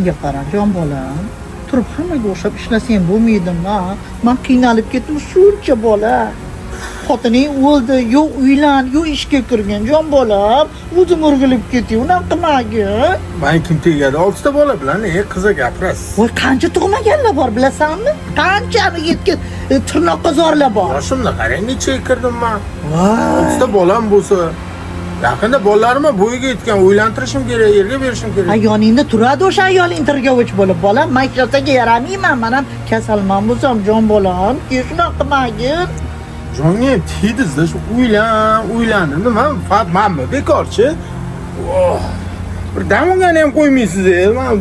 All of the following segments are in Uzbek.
Manga qara, jon bolam. Turib hammaga o'xshab ishlasang bo'lmaydimi? A? Man qiynalib ketdim shuncha bola. Xotining o'ldi, yo uylan, yo ishga kirgin, jon bolam. O'zim o'rgilib ketay, unaqa qilmagin. Man kim tegadi? 6 ta bola bilan qiza gapirasiz. Voy, qancha tug'maganlar bor bilasanmi? Qanchani yetgan tirnoqqa zorlar bor. Yoshimni qarang, nechaga kirdim man. Voy. 6 ta bolam bo'lsa, yaqinda bolalarim ham bo'yiga yetgan, uylantirishim kerak, erga berishim Ha, kerak. yoningda turadi o'sha ayol intergovich bo'lib, bolam, man hech narsaga yaramayman, man ham kasalman bo'lsam, jon bolam, keyin shunaqa qilmagin. Jonga ham tegdizda shu uylan, uylan. Nima, manmi bekorchi? Oh, bir dam olgani ham qo'ymaysiz, Man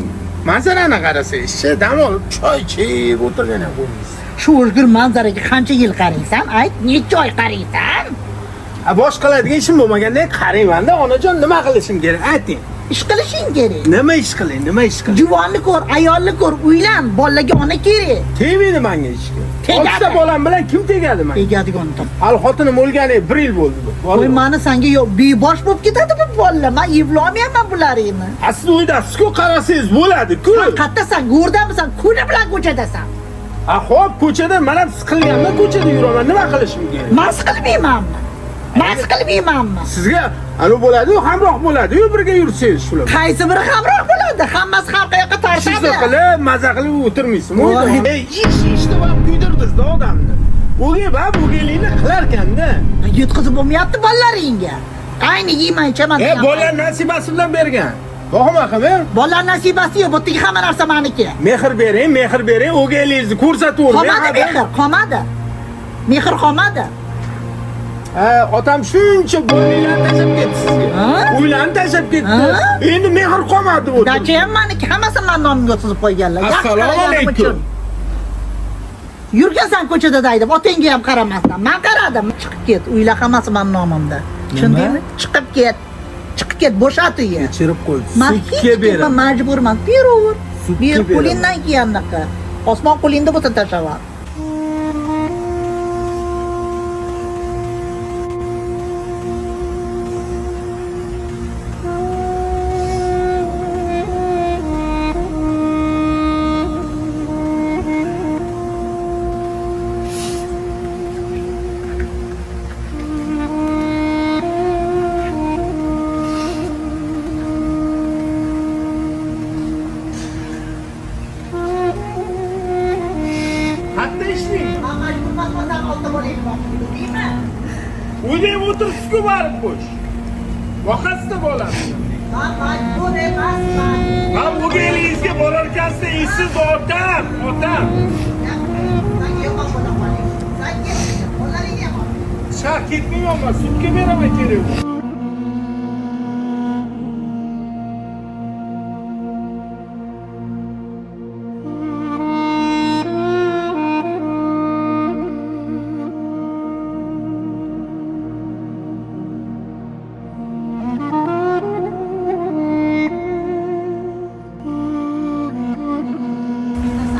manzarani qarasangizchi, dam olib choy ichib o'tirgani ham qo'ymaysiz. Shu o'lgur manzaraga qancha yil qaraysan, ayt, necha oy qaraysan? Ha, bosh qiladigan ishim bo'lmaganda qarayman-da, onajon, nima qilishim kerak? Ayting. Ish qilishing kerak. Nima ish qilay, nima ish qilay? Juvonni ko'r, ayolni ko'r, uylan, bolalarga ona kerak. Tegmaydi menga hech kim. Tegadi. 6 ta bolam bilan kim tegadi menga? Tegadigan top. Hali xotinim o'lgani 1 yil bo'ldi. Voy, mani sanga yo'q, bebosh bo'lib ketadi bu bolalar. Men evlolmayapman bularingni. Ha, siz uydasiz-ku, qarasangiz bo'ladi-ku. Sen qayerdasan? Go'rdamisan? Kuni bilan ko'chadasan. Ha, xo'p, ko'chada men ham siqilganman, ko'chada yuraman. Nima qilishim kerak? Man siqilmaymanmi? Man siqilmaymanmi? Sizga anu bo'ladi-yu, hamroh bo'ladi-yu, birga yursangiz shular. Qaysi biri hamroh bo'ladi? Hammasi har qayoqqa Siz tortadi. qilib, maza qilib o'tirmaysizmi Voy. uyda? Ey, ish deb ham kuydirdingiz-da odamni. O'gay ba, o'gaylikni qilarkan-da. Yutqizib bo'lmayapti bolalaringga. Ayni yeyman, ichaman. Bolalar nasibasi bilan bergan. Boqma qilmang. Bolalar nasibasi yo'q, bu yerdagi hamma narsa meniki. Mehr bering, mehr bering, o'gayligingizni ko'rsatavermang. Qolmadi mehr, qolmadi. Mehr qolmadi. Ha, otam shuncha bolalarni tashlab ketdi sizga. Ha? Uylarni tashlab ketdi. Ha? Endi mehr qolmadi o'tirib. Dacha ham meniki, hammasi meni nomimga chizib qo'yganlar. Yaxshi Assalomu qaraganim alaykum. uchun. Yurgansan ko'chada daydi, otangga ham qaramasdan. Men qaradim, chiqib ket. Uylar hammasi meni nomimda. Tushundingmi? Chiqib ket. Chiqib ket, bo'shat uyni. Kechirib qo'y. Man hech Sudga kimga beraman. majburman. Beraver. Sudga Ber beraman. qo'lingdan kelgandaqa. Osmon qo'lingda bo'lsa tashlaver. Hatta ishlayman. Man majburman, bo'lsam olti bolangni boqib deyman. Uyda ham o'tiribsiz-ku barib qo'sh. Boqasizda bolani. Man majbur emasman. Man o'gayligingizga borarkansiz, esiz otam, otam. Sanga yomon bo'la qoling. Sanga bolalaringga yomon. Shah ketmayman, sudga beraman kerak bo'lsa.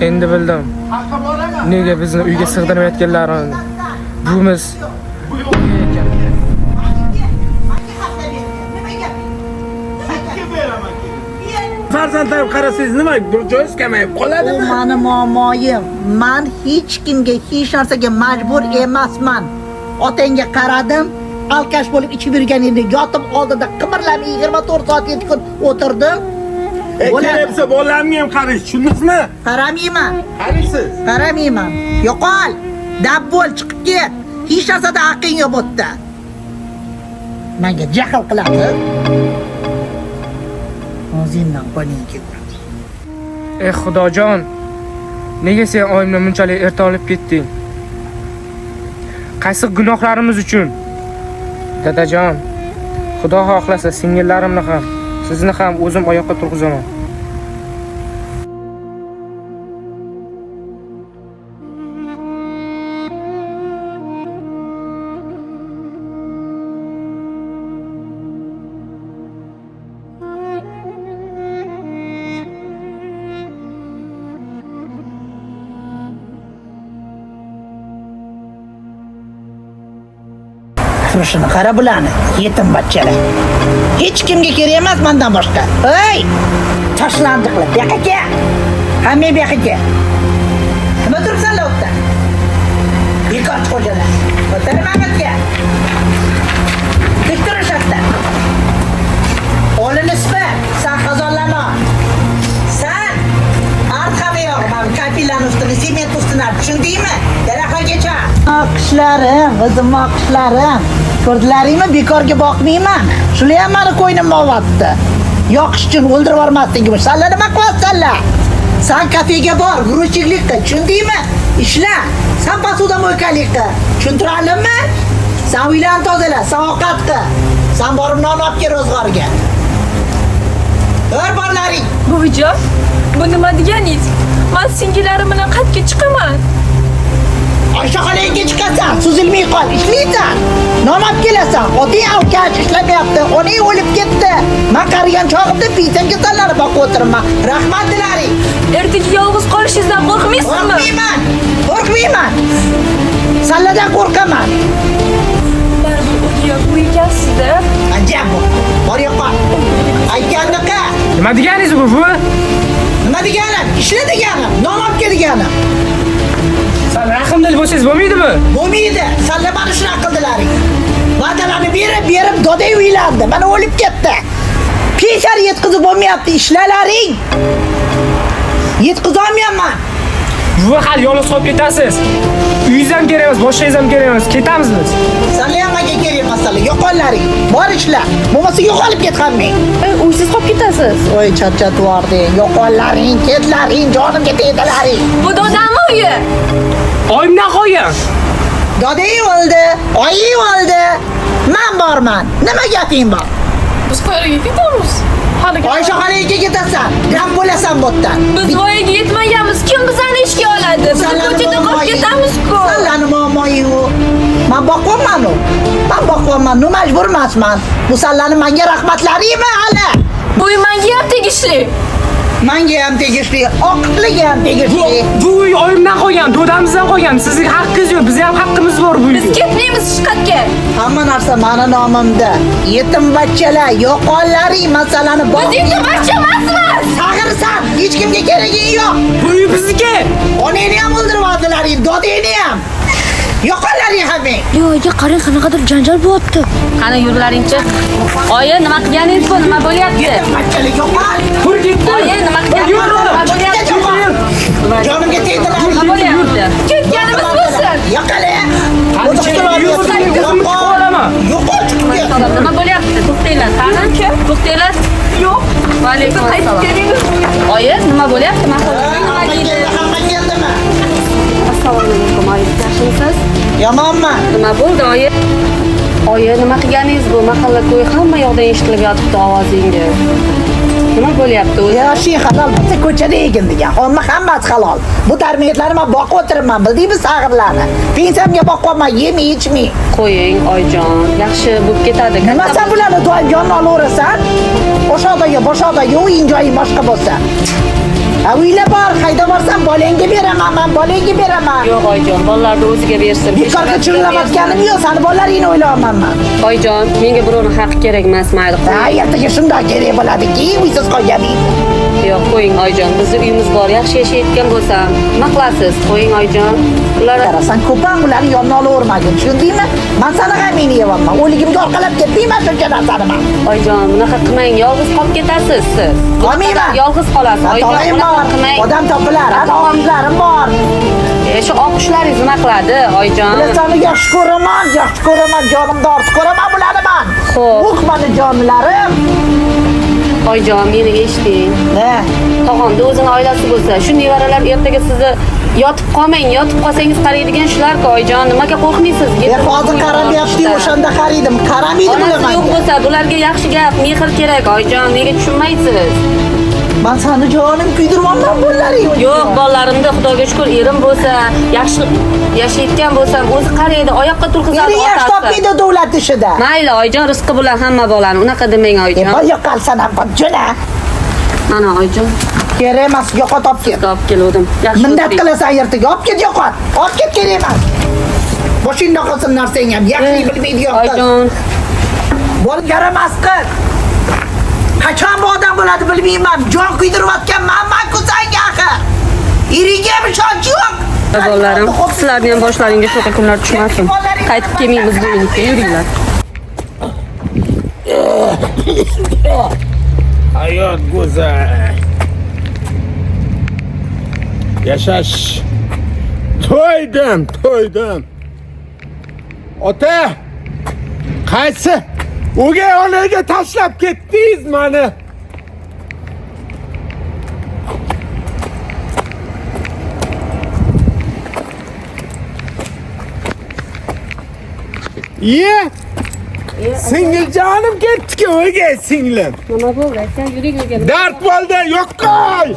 Endi bildim. Nega bizni uyga sig'dirmayotganlarini. Buvimiz ekan. Manga haqda bergan. Nima gaping? Nima Sudga gaping? beraman kerak. Farzandlarim qarasangiz nima, bir joyingiz kamayib U qoladimi? mani muammoyim. Man hech kimga hech narsaga majbur emasman. Otangga qaradim, alkash bo'lib ichib yurganingni yotib oldida qimirlamay 24 soat 7 kun o'tirdim. Bo'ladi. Kerak bo'lsa bolalarimga ham qaraysiz, tushundingizmi? Qaramayman, Qaraysiz. qaramayman. Yo'qol. Dab bo'l, chiqib ket. Hech narsada haqqing yo'q bu yerda. Menga jahl qiladi. O'zingdan qo'ling keladi. Ey Xudojon, nega sen oyimni bunchalik erta olib ketding? Qaysi gunohlarimiz uchun? Dadajon, Xudo xohlasa singillarimni ham, sizni ham o'zim oyoqqa turg'izaman. Turishini qara bularni, yetim bachchalar. Hech kimga kerak emas mendan boshqa. Ey! Tashlandiqlar, bu yoqqa kel. Hammang bu yoqqa kel. Nima turibsanlar u yerda? Bekorchi xo'jalar. O'tirma bu. Tik turishadi. Qo'lini sipa, san xazonlama. San arqama yo'q, mana kafellarni ustini, sement ustini tushundingmi? Daraxtgacha. Oqishlarim, o'zim oqishlarim. Ko'rdilaringmi? Bekorga boqmayman. Shular ham mani ko'nglimni olyapti. Yoqish uchun o'ldirib yubormasligim uchun. Sanlar nima qilyapsanlar? San kafega bor, грузчик lik qil, tushundingmi? Ishla. San посудомойка lik qil. Tushuntira oldimmi? San uylarni tozala, san ovqat qil. San borib non olib kel ro'zg'orga. Bir borlaring. Buvijon, bu nima deganingiz? Man singillarim bilan qayerga chiqaman? Oysha xolangga chiqasan, suzilmay qol, ishlaysan. Non olib kelasan. Oting avkash ishlamayapti, onang o'lib ketdi. Man qarigan chog'imda pensiyamga sanlarni boqib o'tiribman. Rahmat dilaring. Ertaga yolg'iz qolishingizdan qo'rqmaysizmi? Qo'rqmayman. Qo'rqmayman. Salladan qo'rqaman. Baribir o'gay bu ekansizda. Ajab bu. Bor yo'qol. Aytganni qil. Nima deganingiz bu buvi? Nima deganim? Ishla deganim, non olib kel deganim. Sal rahmdil bo'lsangiz bo'lmaydimi? Bo'lmaydi. Salla mani shunaqa qildilaring. Va'dalarni berib, berib dodang uylandi. Mana o'lib ketdi. Pensiyani yetkazib bo'lmayapti, ishlalaring. Yetkazolmayapman. Buvi hali yolg'iz qolib ketasiz. Uyingiz ham kerak emas, boshqangiz ham kerak emas. Ketamiz biz. Salla ham menga kerak emas, salla. Yo'qollaring. Bor ishla. Bo'lmasa yo'qolib ket hammang. Uysiz qolib ketasiz. Voy charchatib yubording. Yo'qollaring, ketlaring, jonimga tegdilaring. Bu dodamni uyi. Oyimdan qolgan. Dodang o'ldi, oying o'ldi. Man borman. Nima gaping bor? Biz qayerga ketamiz? Hali Oysha xolaga ketasan. Dam bo'lasan bu yerdan. Biz voyaga yetmaganmiz. Kim bizani ishga oladi? Biz Sallani ko'chada qolib muammoyi. ketamiz-ku. Sallani muammoyi u. Man boqyapman u. Man boqyapman, nu majbur emasman. Bu sallani menga rahmatlarimi hali? Bu uy menga ham tegishli. Menga ham tegishli, oqliga ham tegishli. Bu uy oyimdan qolgan, dodamizdan qolgan. Sizning haqqingiz yo'q, bizning ham haqqimiz bor bu Biz uyga. ketmaymiz hech qayerga. Hamma narsa mani nomimda. Yetim bachchalar, yo'qollaring masalani Biz boq. yetim bachcha emasmiz. Sag'irsan, hech kimga keraging yo'q. Bu uy bizniki. Onangni ham o'ldirib yubordilaring, dodangni ham. Yo'qollaring hammang. Yo'q, aka, qarang, qanaqadir janjal bo'lyapti. Qani yurlaringchi. Oyi, nima qilganingiz bu? Nima bo'lyapti? Yetim bachchalar yo'qol. Tur ketdi. Oyi, nima qilyapti? Yur oğlum. Nima bo'lyapti? Jonimga tegdilar. Nima bo'lyapti? Ketganimiz bo'lsin. Yo'qoli. O'zim chiqib olaman. Yo'qol chiqib ket. Nima bo'lyapti? To'xtanglar, qani? To'xtanglar. Yo'q. Va alaykum Qaytib assalom. kelmaymiz. Oyi, nima bo'lyapti? Mahalla nima Hamma deydi? keldi, hamma keldimi? Assalomu alaykum, oyi. Yaxshimisiz? Yomonman. Nima bo'ldi, oyi? Oyi, nima qilganingiz bu? Mahalla ko'y hamma yoqdan eshitilib yotibdi ovozingiz. Nima bo'lyapti o'zi? Yoshing halol bo'lsa ko'chada yegin degan. Hamma hammasi halol. Bu tarmiyatlarni man boqib o'tiribman, bildingmi sag'irlarni? Pensiyamga boqyapman, yemay ichmay. Qo'ying, oyijon. Yaxshi bo'lib ketadi. Nima sen bularni doim yonına olaverasan? O'shoqdagi, boshog'dagi uying joying boshqa bo'lsa. Ha, uylar bor, qayda borsam bolangga beraman, man bolangga beraman. Yo'q, oyijon, bolalarni o'ziga bersin. Bekorga chirlayotganim yo'q, sani bolalaringni o'ylayapman man. Oyijon, menga birovning haqqi kerak emas, mayli. Ha, ertaga shundoq kerak bo'ladiki, uysiz qolganing. Yo'q, qo'ying oyijon. Bizni uyimiz bor. Yaxshi yashayotgan bo'lsam, nima qilasiz? Qo'ying oyijon. Ular Qarasan, ko'pam ularni yonına olavermagin, tushundingmi? Man sani g'amingni yeyapman. O'ligimga orqalab ketmayman shuncha narsani man. Oyijon, bunaqa qilmang, yolg'iz qolib ketasiz siz. Qolmayman. Yolg'iz qolasiz. Oyijon, Tog'ayim bunaqa bor, qilmang. odam topilar, ana oqishlarim bor. Shu oqushlaringiz nima qiladi, oyijon? Bularni yaxshi ko'raman, yaxshi ko'raman, jonimda ortiq ko'raman bularni man. Xo'p. Muq mani jonlarim. Oyijon, meni eshiting. Ne? Tog'amda o'zini oilasi bo'lsa, shu nevaralar ertaga sizni yotib qolmang, yotib qolsangiz qaraydigan shular-ku, oyijon. Nimaga qo'rqmaysiz? Hozir qaramayapti, o'shanda qaraydim. Qaramaydi bular Onasi yo'q menga. bo'lsa, bularga yaxshi gap, mehr kerak, oyijon. Nega tushunmaysiz? Man seni jonim kuydirmonman bolalaring. Yo'q, bolalarimda Xudoga shukr erim bo'lsa, yaxshi yashayotgan bo'lsam, o'zi qaraydi, oyoqqa turg'izadi Ering yaxshi otasi. topmaydi davlat ishida. Mayli, oyijon, rizqi bilan hamma bolani. Unaqa demang, oyijon. Bor yo'qolsan ham jo'na. Mana oyijon, Kerak emas, yo'qot olib ket. olib keluvdim. Yaxshi Minnat o'tiring. qilasan ertaga. Olib ket yo'qot. Olib ket kerak emas. Boshingda qolsin narsang ham, yaxshilik bilmaydigan qiz. Oyijon. Bola yaramas qiz. Qachon bu odam bo'ladi bilmayman. Jon kuydirayotgan manman-ku senga axir. Eringga ham ishonch yo'q. Bolalarim, sizlarni ham boshlaringga shunaqa kunlar tushmasin. Qaytib kelmaymiz bu uyga, yuringlar. Hayot go'zal. Yashash. To'ydim, to'ydim. Ota, qaysi o'gay onaga tashlab ketdingiz mani? Iye! Singiljonim ketdi-ku, o'gay singlim. Nima bo'ldi aka? Yuring uyga. Dard bo'ldi, yo'qol!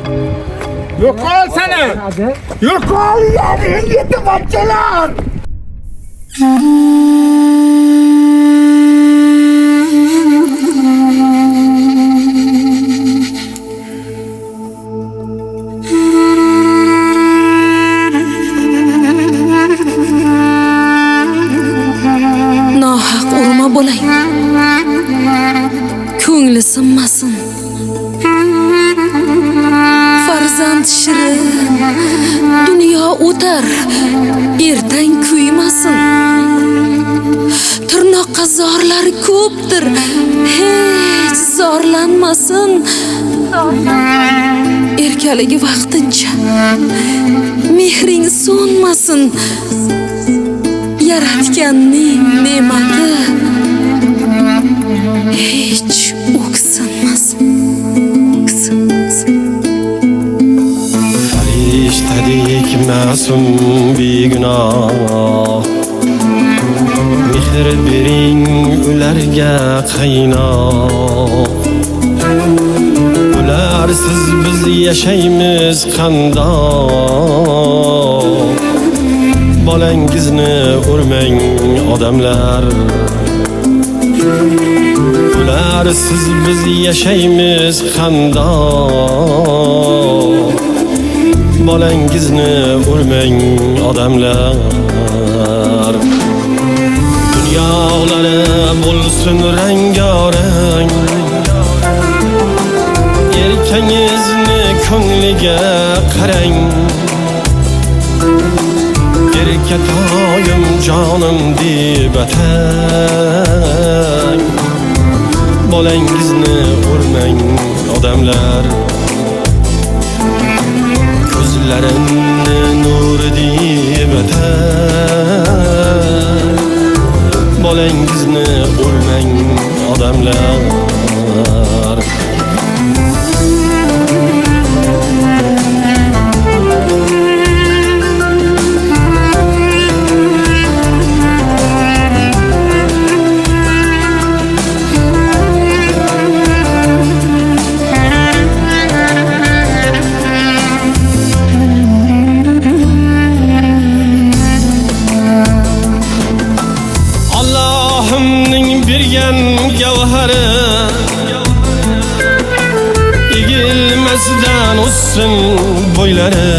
Yo'qol sana! Yo'qol, yetim bachchalar! Nohaq urma bolang, ko'ngli sinmasin. Farzand shirin, dunyo o'tar, ertang kuymasin. Tirnoqqa zorlar ko'pdir, hech zorlanmasin. Erkaligi vaqtincha, mehring so'nmasin. Yaratganning ne'mati hech o'ksinmasin. O'ksinmasin. Farishtadek ma'sum begunoh, mehr bering ularga qaynoq. Ularsiz biz yashaymiz qandoq. Bolangizni urmang odamlar. Ularsiz biz yashaymiz qandoq. Bolangizni urmang odamlar. Dunyolari bo'lsin rangorang, erkangizni ko'ngliga qarang. Erkatoyim jonim deb atang, bolangizni urmang odamlar. Ko'zlarimni nuri deb atang, bolangizni urmang odamlar. Allohimning bergan gavhari, egilmasdan o'ssin bo'ylari.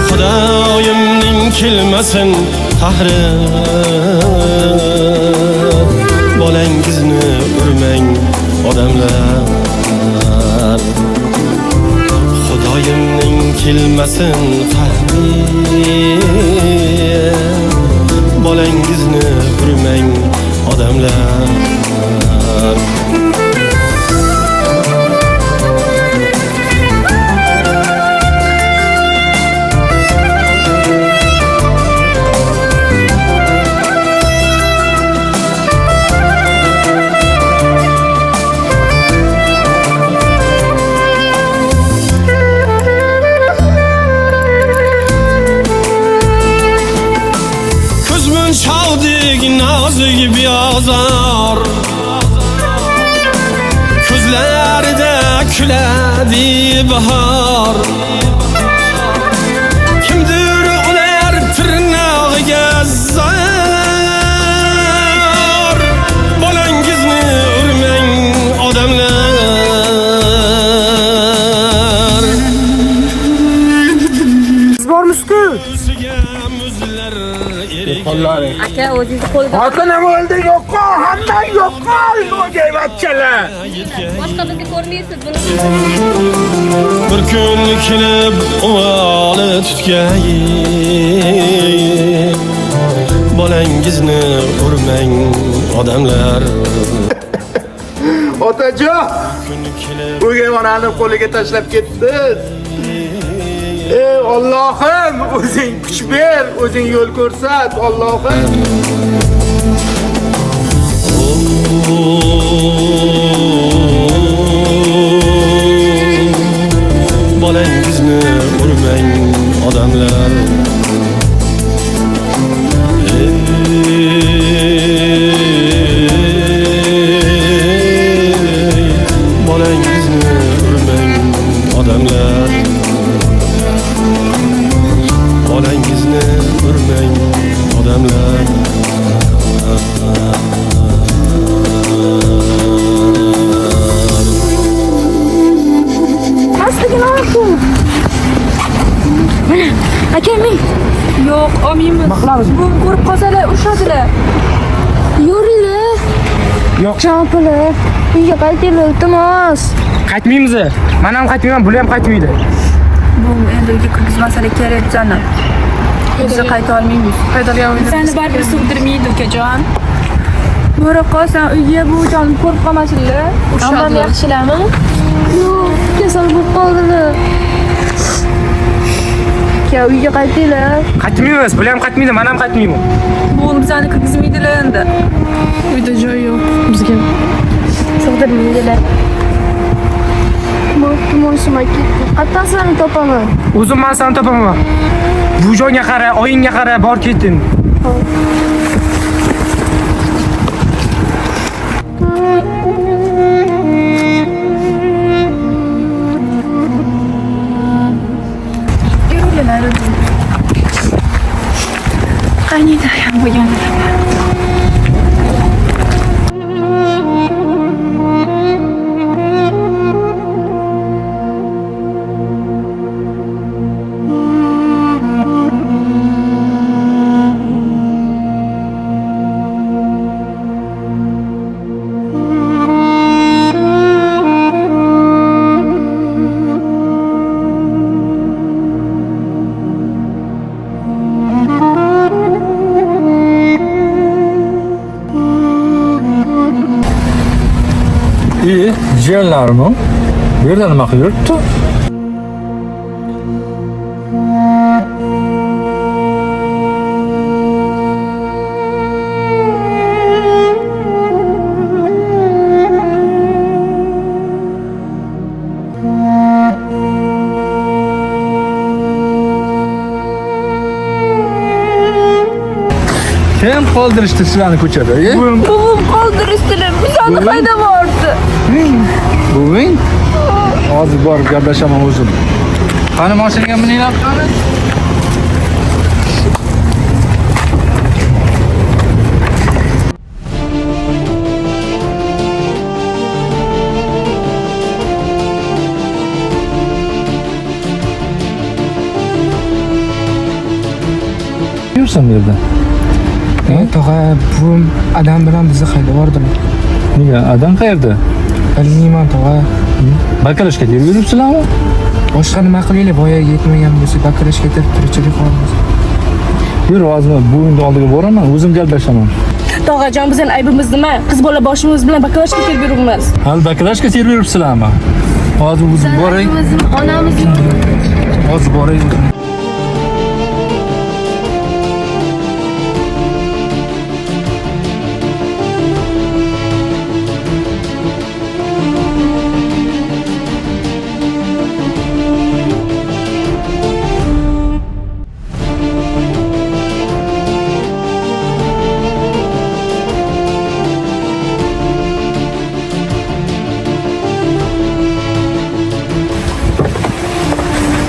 Xudoyimning kelmasin qahri, bolangizni urmang odamlar. Xudoyimning kelmasin qahri, bolangizni urmang odamlar. Nazik beozor, ko'zlarida kuladi bahor. Kimdir ular tirnog'iga zor, bolangizni urmang odamlar. Biz bormiz-ku. Qo'llaring. Aka, o'zingizni qo'lga Xotinim o'ldi, yo'qol, hamma yo'qol, o'gayvachchalar. Boshqa bizni ko'rmaysiz buni. Bir kun kelib o'g'li tutgay, bolangizni urmang odamlar. Otajon, o'gay onani qo'liga tashlab ketdi. Ey Allohim, o'zing kuch ber, o'zing yo'l ko'rsat, Allohim. Bolangizni urmang odamlar. Bolangizni urmang odamlar. Bolangizni urmang odamlar. Pastligini olsin. Mana, aka men. Yo'q, olmaymiz. Nima qilamiz? Bu ko'rib qolsalar urishadilar. Yuringlar. Yo'q. Jon puli. Uyga qaytinglar, iltimos. Qaytmaymiz. Men ham qaytmayman, bular ham qaytmaydi. Bu endi uyga kirgizmasalar kerak bizani. Biz qayta olmaymiz. Bizani baribir sug'dirmaydi ukajon. Bora qolsan uyga bu jonim ko'rib qolmasinlar. Ammam yaxshilarmi? Yo'q, kasal bo'lib qoldilar. Aka, uyga qaytinglar. Qaytmaymiz, bular ham qaytmaydi, men ham qaytmayman. Bu bizani kirgizmaydilar endi. Uyda joy yo'q bizga. Sug'dirmaydilar. Iltimos, aka. Qayerdan sizlarni topaman? O'zim men seni topaman. Bujonga qara, oyingga qara, bor ket endi. Yuringlar, yuringlar. Qaynida ham bo'lganlar. İyi, jiyanlarmi? Bu yerda nima qilib yuribdi? Kim qoldirishdi sizlarni ko'chada? Buvim qoldirishdilar. Bizani qayda bordi? Buving? Hozir borib gaplashaman o'zim. Qani mashinaga mininglar qani? Yursan bu yerda. Tog'a, buvim adam bilan bizni haydab yubordilar. Nega? Adam qayerda? Bilmayman tog'a. Bakalashga kelib yuribsizlarmi? Boshqa nima qilaylik? Voyaga yetmagan bo'lsa, bakalashga ketib tirikchilik qilamiz. Yur, hozir men buvingni oldiga boraman, o'zim gaplashaman. Tog'ajon, bizning aybimiz nima? Qiz bola boshimiz bilan bakalashga kelib yuribmiz. Hali bakalashga terib yuribsizlarmi? Hozir o'zim boray. Onamiz yo'q. Hozir boray o'zim.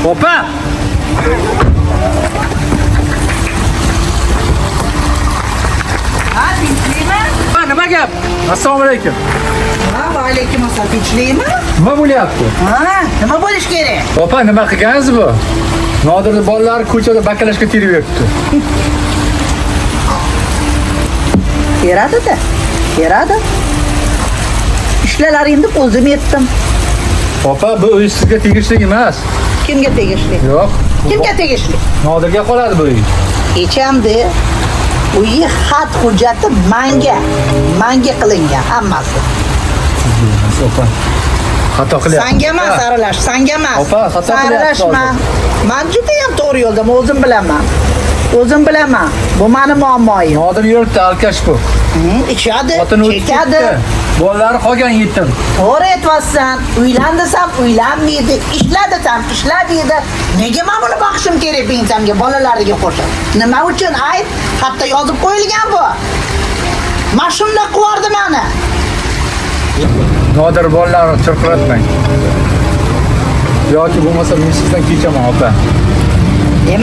Opa! Ha, tinchlikmi? Ha, nima gap? Assalomu alaykum. Ha, va alaykum assalom. Tinchlikmi? Nima bo'lyapti? Ha, nima bo'lish kerak? Opa, nima qilgansiz bu? Nodirning bolalari ko'chada bakalashga terib yuribdi. Beradi-da. Beradi. Ishlalaringni deb o'zim etdim. Opa, bu uy sizga tegishli emas. Kimga tegishli? Yo'q. Kimga tegishli? Nodirga qoladi bu uy. Echamdi. Uyi xat hujjati manga. Manga qilingan hammasi. Emas, opa. Xato qilyapsiz. Sanga emas aralash, sanga emas. Opa, xato Sen qilyapsiz aralashma. Man juda ham to'g'ri yo'ldaman, o'zim bilaman. O'zim bilaman. Bu meni muammoyim. Nodir yuribdi, alkash bu. Ichadi, Xotin o'tib chekadi. ketdi. Bolalari qolgan yetim. To'g'ri aytyapsan. Uylan desam uylanmaydi, ishla desam ishlamaydi. Nega men buni boqishim kerak pensiyamga, bolalariga qo'shib? Nima uchun ayt? Hatto yozib qo'yilgan bu. Men shunday qivordi meni. Nodir bolalarini chirqiratmang. Yoki bo'lmasa men sizdan kechaman, opa.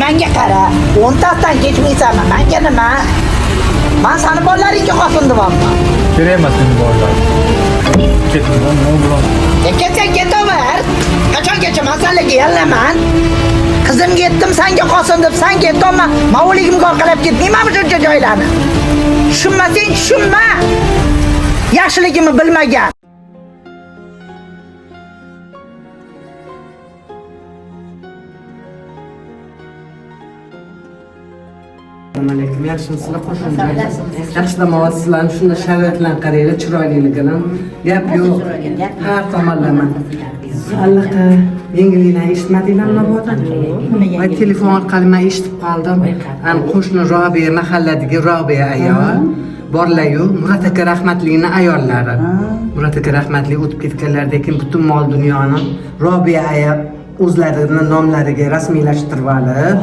Menga qara, 10 tasidan kechmaysanmi? Menga nima? Men seni bolalaringga xotin deyapman. Kerak emas meni bolalarim. Ketdim, nima bilan? Ketsang ketaver. Qachongacha man senlarga yalaman? Qizimga etdim, senga qolsin deb sen ketolma. Men o'ligimga orqalab ketmaymanmi shuncha joylarni? Tushunmasang tushunma. Yaxshiligimni bilmagan. Assalomu alaykum. Yaxshimisizlar, qo'shimcha? Yaxshi dam olasizlarmi? Shunda sharoitlarni qaranglar, chiroyliligini. Gap yo'q. Har tomonlama. Allaha yengilliklarni eshitmadinglarmi mabodo? Voy, telefon orqali men eshitib qoldim. Ana qo'shni Robiya, mahalladagi Robiya ayol borlar-yu, Murat aka rahmatlining ayollari. Murat aka rahmatli o'tib ketganlaridan keyin butun mol dunyoni Robiya ayol o'zlarini nomlariga rasmiylashtirib olib,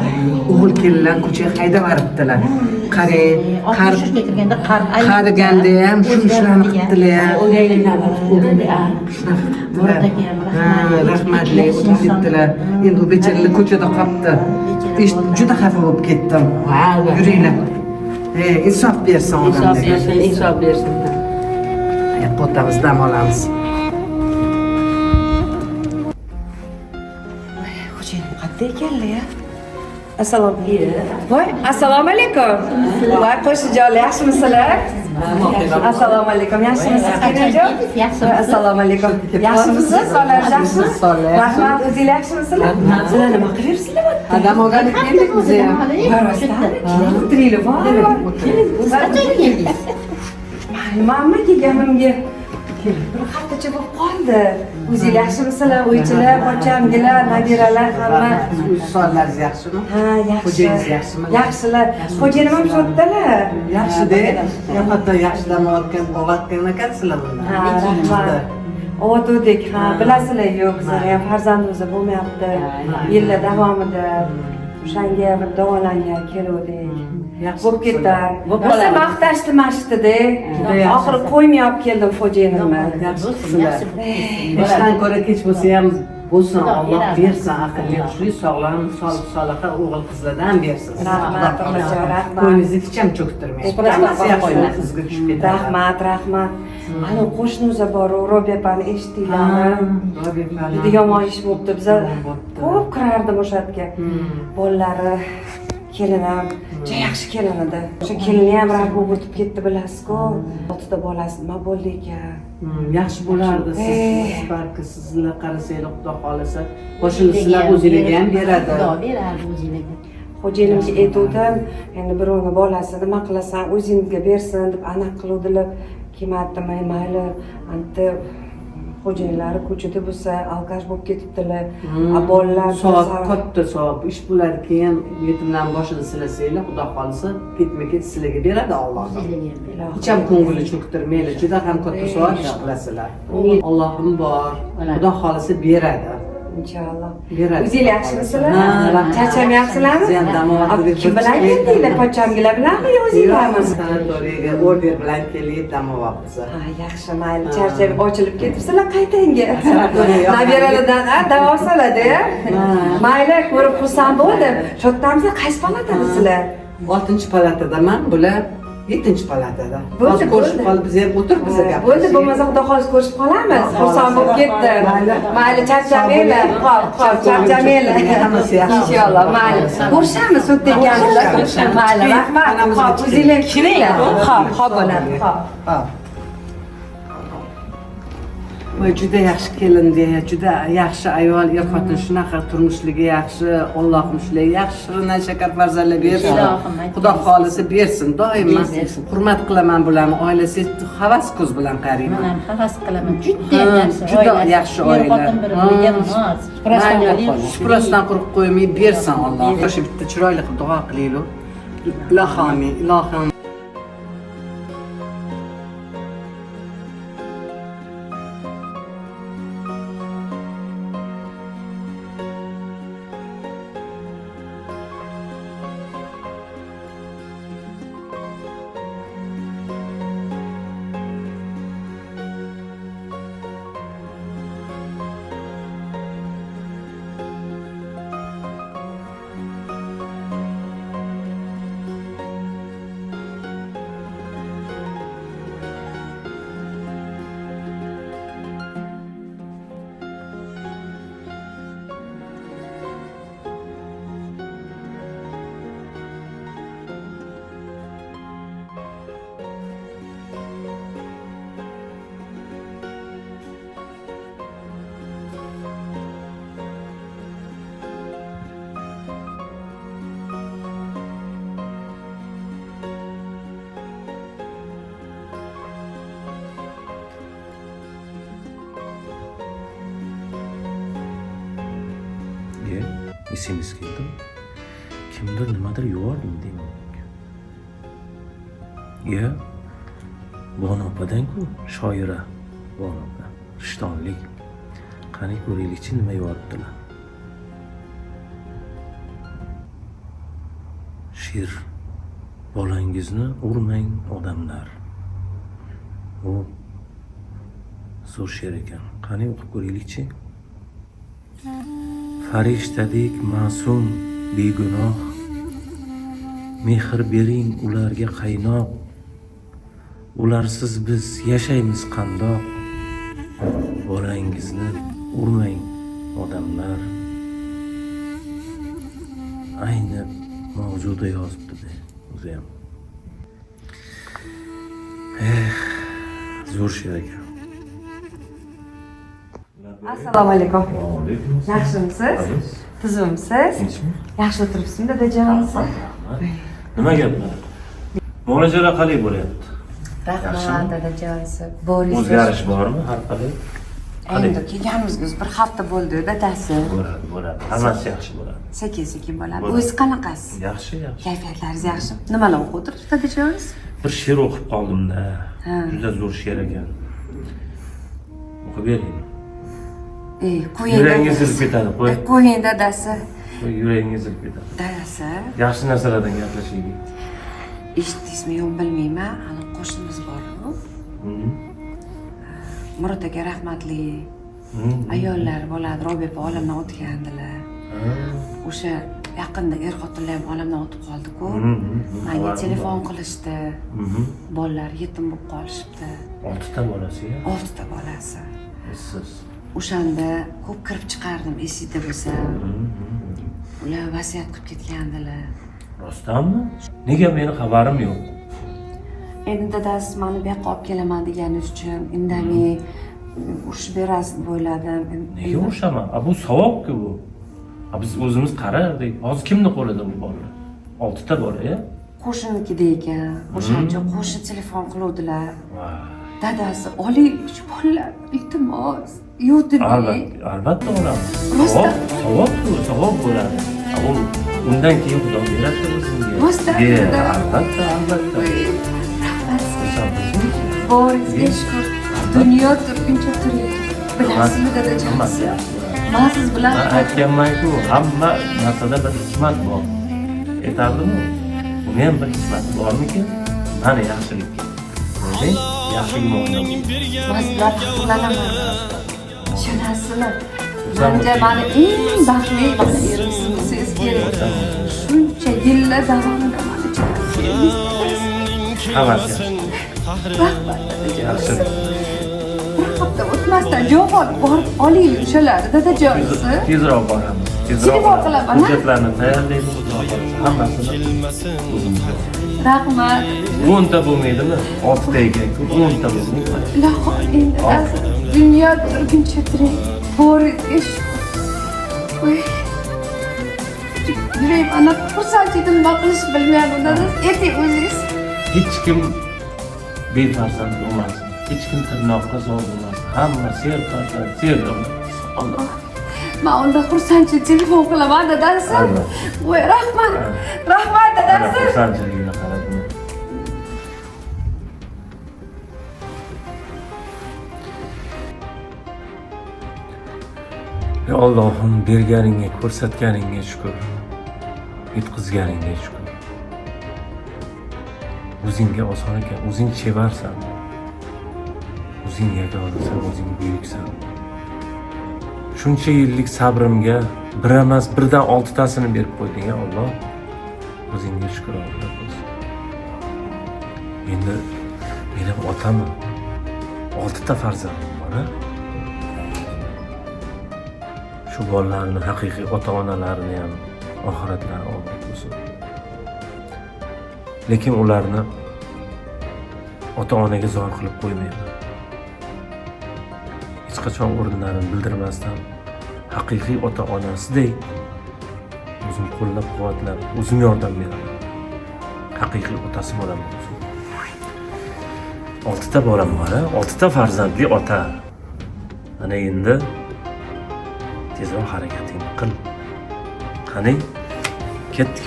o'g'il kelinlar ko'chaga haydab yuboribdilar. Qarang, qariganda ham shu ishlarni qildilar. Ha, rahmatli o'tib ketdilar. Endi u bechoralar ko'chada qolibdi. Juda xafa bo'lib ketdim. Yuringlar. Insof bersin odamlarga. Insof bersin, insof bersin. Oyoqqa o'tamiz, dam olamiz. Ekanlar. Assalomu alaykum. Voy, assalomu alaykum. Voy, qo'shnijonlar, yaxshimisizlar? Assalomu alaykum. Yaxshimisiz, kelinjon? Assalomu alaykum. Yaxshimisiz? Sog'laringiz yaxshimi? Rahmat, o'zingiz yaxshimisizlar? Sizlar nima qilyapsizlar? Dam olgani keldik biz ham. O'tiringlar, voy. Qachon keldingiz? Manmi kelganimga bir haftacha bo'lib qoldi. O'zingiz yaxshimisizlar? O'ychilar, pochamgilar, nabiralar hamma. Sog'laringiz yaxshimi? Ha, yaxshi. Xo'jayingiz yaxshimi? Yaxshilar. Xo'jayinim ham shu yerdalar. Yaxshi-da. Hatto yaxshi dam olayotgan ekansizlar bundan. Ha, rahmat. O'tuvdik, ha, bilasizlar, yo'q, bizlar ham farzandimiz bo'lmayapti. Yillar davomida o'shanga bir davolangan keluvdik. Bo'lib ketar. Rosa maqtashdi masjidda. Oxiri qo'ymay olib keldim xo'jayinimni. Yaxshisizlar. Ishdan ko'ra kech bo'lsa ham bo'lsin, Alloh bersin aqlli, hushli, sog'lom, solih soliha o'g'il qizlardan bersin. Rahmat, onajon, rahmat. Qo'lingizni hech ham cho'ktirmang. Hammasi yaxshi izga tushib ketadi. Rahmat, rahmat. Ana qo'shnimiz bor, Robiya opani eshitdinglarmi? Robiya opani. Juda yomon ish bo'libdi. Biza ko'p kirardim o'sha yerga. Bolalari, kelinim, juda yaxshi kelin edi. O'sha kelini ham rak bo'lib o'tib ketdi, bilasiz-ku. 6ta bolasi nima bo'ldi ekan? Yaxshi bo'lardi. Siz balki sizlar qarasanglar, Xudo xolasa, boshini sizlar o'zingizga ham beradi. Xudo beradi o'zingizga. Xo'jayinimga aytuvdim, endi birovni bolasi nima qilasan, o'zingizga bersin deb aniq qiluvdilar. Kelmadimi, mayli, anta xo'jayinlari ko'chada bo'lsa, alkash bo'lib ketibdilar. Bolalar savob, katta savob ish bo'ladi. Keyin yetimlarning boshini silasanglar, Xudo xolisa, ketma-ket sizlarga beradi Alloh. Hech ham ko'ngilni cho'ktirmanglar, juda ham katta savob ish qilasizlar. Allohim bor, Xudo xolisa beradi. Inshaalloh. Beradi. O'zingiz yaxshimisizlar? Charchamayapsizlarmi? Kim bilan keldinglar? Pochamgilar bilanmi yo o'zinglarmi? Sanatoriyga order bilan kelib dam olyapmiz. Ha, yaxshi, mayli. Charchab ochilib ketibsizlar, qaytanga. Nabiralardan dam olsalar-da. Mayli, ko'rib xursand bo'ldim. Shu yerdamisiz? Qaysi palatadasizlar? 6-palatadaman. Bular 7-palatada. Bo'ldi, ko'rishib bo'ldi. Qolib biz ham o'tirib biza gaplashdik. Bo'ldi, bo'lmasa xudo xohlasa ko'rishib qolamiz. Xursand bo'lib ketdim. Mayli, charchamanglar. Xo'p, xo'p, charchamanglar. Hammasi yaxshi. Inshaalloh, mayli. Ko'rishamiz sudda ekanmiz. Mayli, rahmat. Xo'p, o'zinglar kiringlar. Xo'p, xo'p bo'ladi. Xo'p. Xo'p. Voy, juda yaxshi kelin-da, juda yaxshi ayol, er-xotin shunaqa turmushligi yaxshi, Allohim shularga yaxshi shirindan shakar farzandlar bersin. Xudo xolisa bersin, doimo hurmat qilaman bularni, oilasi havas ko'z bilan qarayman. Men ham havas qilaman. Juda ham yaxshi. Juda yaxshi oila. Er-xotin bir-biriga mos. Suprasidan quruq qo'ymay bersin Alloh. O'sha bitta chiroyli qilib duo qilaylik. Ilohim, ilohim. SMS keldi. Kimdir nimadir yubordim deyman. Ya, Bonu opadan-ku, shoira Bonu opa, rishtonlik. Qani ko'raylikchi nima yuboribdilar. She'r. Bolangizni urmang odamlar. U zo'r she'r ekan. Qani o'qib ko'raylikchi. Farishtadek ma'sum, begunoh, mehr bering ularga qaynoq, ularsiz biz yashaymiz qandoq. Bolangizni urmang odamlar. Ayni mavzuda yozibdi-da o'zi ham. Zo'r she'r ekan. Assalomu alaykum. Yaxshimisiz? Tuzukmisiz? Yaxshi o'tiribsizmi, dadajon? Nima gaplar? Muolajalar qalay bo'lyapti? Rahmat, dadajon. Boringiz. O'zgarish bormi har qalay? Endi kelganimizga bir hafta bo'ldi, dadasi. Bo'ladi, bo'ladi. Hammasi yaxshi bo'ladi. Sekin-sekin bo'ladi. O'zingiz qanaqasiz? Yaxshi, yaxshi. Kayfiyatlaringiz yaxshimi? Nimalar o'qib o'tiribsiz, dadajon? Bir she'r o'qib qoldim-da. Juda zo'r she'r ekan. O'qib bering. Qo'ying. Yuragingiz ezilib ketadi, qo'y. Qo'ying dadasi. Qo'y, yuragingiz ezilib ketadi. Dadasi. Yaxshi narsalardan gaplashaylik. Eshitdingizmi, yo'q bilmayman. Hali qo'shnimiz bor-ku. Murod aka rahmatli ayollar bo'ladi, Robiya opa olamdan o'tgandilar. O'sha yaqinda er-xotinlar ham olamdan o'tib qoldi-ku. Menga telefon qilishdi. Bolalar yetim bo'lib qolishibdi. 6 ta bolasi-ya? 6 ta bolasi. Siz o'shanda ko'p kirib chiqardim, esingda bo'lsa. Ular vasiyat qilib ketgandilar. Rostdanmi? Nega meni xabarim yo'q? Endi dadasi meni bu yoqqa olib kelaman degani uchun indamay urushib berasiz deb o'yladim. Nega urushaman? A bu savob-ku bu. A biz o'zimiz qarardik. Hozir kimni qo'lida bu bolalar? 6 ta bola-ya? Qo'shninikida ekan. O'shancha qo'shni telefon qiluvdilar. Dadasi, oling shu bolalar, iltimos. Yo'q demang. Albatta olamiz. Savob, savob bo'ladi. U undan keyin Xudo beradi o'zingga. Rostdan. Albatta, albatta. Rahmat. Boringizga shukur. Dunyo turguncha turing. Bilasizmi dadajon? Men siz bilan aytganman-ku, hamma narsada bir hikmat bor. Aytardimi? Buni ham bir hikmati bormikin? Mana yaxshilikka. Demak, yaxshi gumondan. Men siz bilan faxrlanaman. Tushunasizmi? Menda mani eng baxtli mani erim siz bo'lsangiz kerak. Shuncha yillar davomida mani sevdingiz. Hammasi yaxshi. Rahmat dadajon. Yaxshi. Bir hafta o'tmasdan javob olib borib olaylik o'shalarni dadajonisi. Tezroq boramiz. Tezroq Telefon boramiz. qilaman, ha? Hujjatlarni tayyorlaymiz, xudo xohlasa hammasini o'zimiz. Rahmat. 10 ta bo'lmaydimi? 6 ta ekan-ku, 10 ta bo'lmaydi. Ilohim endi dunyo turguncha tirik. To'g'ri ish. Voy. Yuragim anaqa xursandchilikdan nima qilishni bilmayapman dadasi. Ayting o'zingiz. Hech kim befarzand bo'lmasin. Hech kim tirnoqqa zor bo'lmasin. Hamma serfarzand, serdona. Alloh. Man unda xursandchilik telefon qilaman dadasi. Albatta. Voy rahmat. Rahmat Ana dadasi. xursandchiligini qarab. Ey Allohim, berganingga, ko'rsatganingga shukr. Yetqizganingga shukr. O'zingga oson ekan, o'zing chevarsan. O'zing yagonasan, o'zing buyuksan. Shuncha yillik sabrimga bir emas, birdan 6tasini berib qo'yding, ya Alloh. O'zingga shukr bo'lsin. Endi men ham otaman. 6 ta farzandim bor, a? Shu bolalarni haqiqiy ota-onalarini ham oxiratlari obod bo'lsin. Lekin ularni ota-onaga zor qilib qo'ymayman. Hech qachon o'rinlarini bildirmasdan haqiqiy ota-onasidek o'zim qo'llab-quvvatlab, o'zim yordam beraman. Haqiqiy otasi bo'laman o'zim. 6 ta bolam bor, 6 ta farzandli ota. Ana endi tezroq harakatingni qil. Qani, ketdik.